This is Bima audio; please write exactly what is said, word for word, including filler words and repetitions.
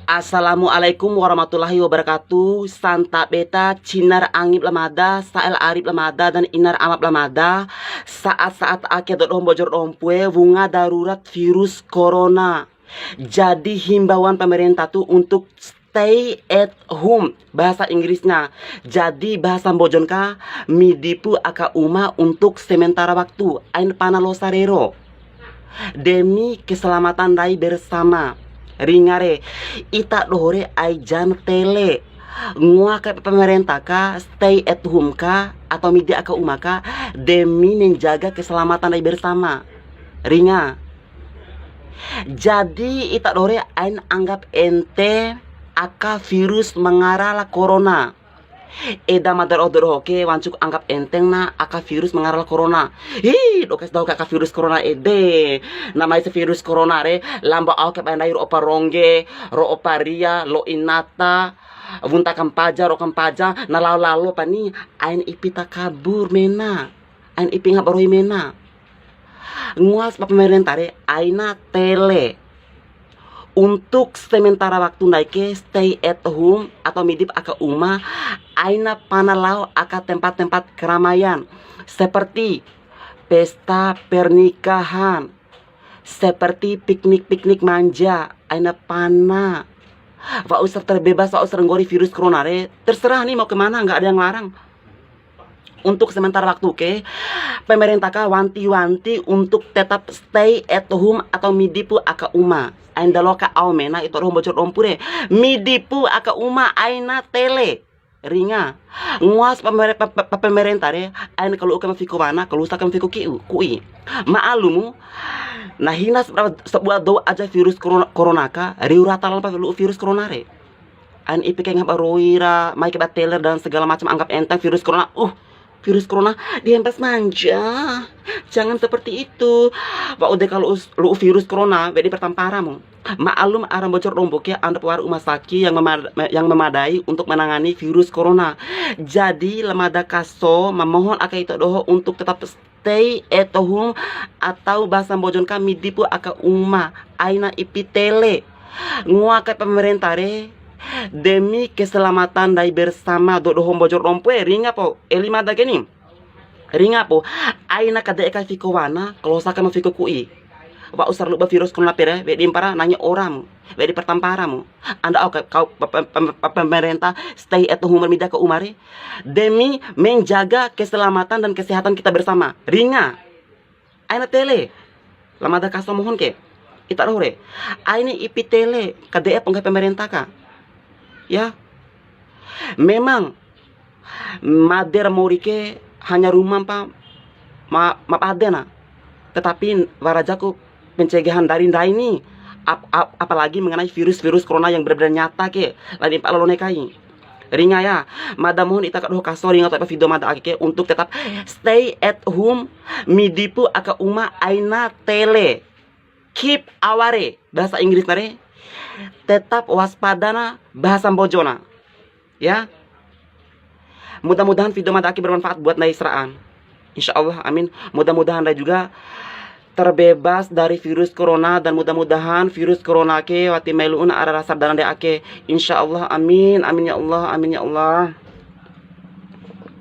Assalamualaikum warahmatullahi wabarakatuh. Santabe ta, cina ra angi ba la mada, sa'e la ari ba la mada, dan ina ra ama ba la mada. Saat-saat ake dou doho Mbojo ro Dompu e, wunga darurat virus corona. Jadi himbauan pemerintah tu untuk stay at home, bahasa Inggrisnya. Jadi bahasa Mbojon ka, midi pu aka uma untuk sementara waktu, aina pana losa rero. Demi keselamatan ndai bersama. Ringa re, ita doho re ai ja na tele. Ngoa kai pemerintah ka, stay at home ka, atau midi aka uma ka, demi menjaga keselamatan ndai bersama. Ringa. Jadi ita doho re aina anggap ente aka virus ma ngara la corona. Eda mada ro dou doho ke wancuku anggap enteng na aka virus ma ngara la corona. Hi, doho ke si dahu ke aka virus corona ede. Na mai si virus corona re, lamba au ke ba ndai ro'o pa rongge, ro'o pa ria, lo'i nata, wunta kampaja, ro'o kampaja, na lao lalo pani, aina ipi takabur mena. Aina ipi ngaha ba ro'i mena. Ngoa si ba pemerintah re, aina tele. Untuk sementara waktu ndai ke stay at home atau midi pu aka uma, aina pana lao aka tempat-tempat keramaian seperti pesta pernikahan, seperti piknik-piknik manja, aina pana. Wa'u si ra terbebas, wa'u si ra nggori virus corona re, terserah ni mau kemana, nggak ada yang larang. Untuk sementara waktu ke, pemerintah ka wanti-wanti untuk tetap stay at home atau midi pu aka uma. Aina da loa ka au mena ita doho Mbojo ro Dompu re. Midi pu aka uma, aina tele. Ringa. Ngoa si pemere-, pe-, pe-, pemerintah re, aina kalu'u kai ma fiko wana, kalusa kai ma fiko ki'u, ku'i. Ma'alumu, na hina sabua, sabua dou aja virus corona, corona ka, riu rata lalompa lu'u virus corona re. Aina ipi ke ngaha ba ro'i ra, mai ke ba tele dan segala macam, anggap enteng virus corona. Uh, virus corona dihempas manja. Jangan seperti itu. Wa'u de kalau us-, lu'u virus corona, wedi pertampara mu. Maklum, ara Mbojo ro Dompu ke ando wara rumah sakit yang memad-, yang memadai untuk menangani virus corona. Jadi, la mada kaso memohon aka ita doho untuk tetap stay at home atau bahasa Mbojon ka midi pu aka uma, aina ipi tele. Ngoa kai pemerintah re, demi keselamatan ndai bersama dou doho Mbojo ro Dompu e, ringa po, eli mada ke ni. Ringa po, aina kade'e kai fiko wana, kalosa kai ma fiko ku'i. Wa'u si ra lu'u ba virus corona pere, wedi mpara nangi ora mu, wedi pertampara mu. Ando au ka-, kau pe-, pe-, pe-, pe-, pemerintah stay at home, midi aka uma re, demi menjaga keselamatan dan kesehatan kita bersama. Ringa. Aina tele. La mada kaso mohon ke. Ita doho re. Aina ipi tele, kade'e po nggahi pemerintah ka. Ya. Memang made ra mori ke hanya ruma mpa ma, ma bade na. Tetapi wara jaku pencegahan dari ndai ni, ap-, ap-, apalagi mengenai virus-virus corona yang benar-benar nyata ke, la di mpa lalo ne'e kai. Ringa ya, mada mohon ita ka doho kaso ringa to'i pa video mada ake ke untuk tetap stay at home, midi pu aka uma, aina tele. Keep aware, bahasa Inggris na re. Tetap waspada na, bahasa Mbojo na. Ya. Mudah-mudahan video mada ake bermanfaat buat ndai sara'an. Insya Allah, amin. Mudah-mudahan ndai juga terbebas dari virus corona, dan mudah-mudahan virus corona ke wati mai lu'u na ara rasa dana ndai ake. Insya Allah, amin, amin ya Allah, amin ya Allah.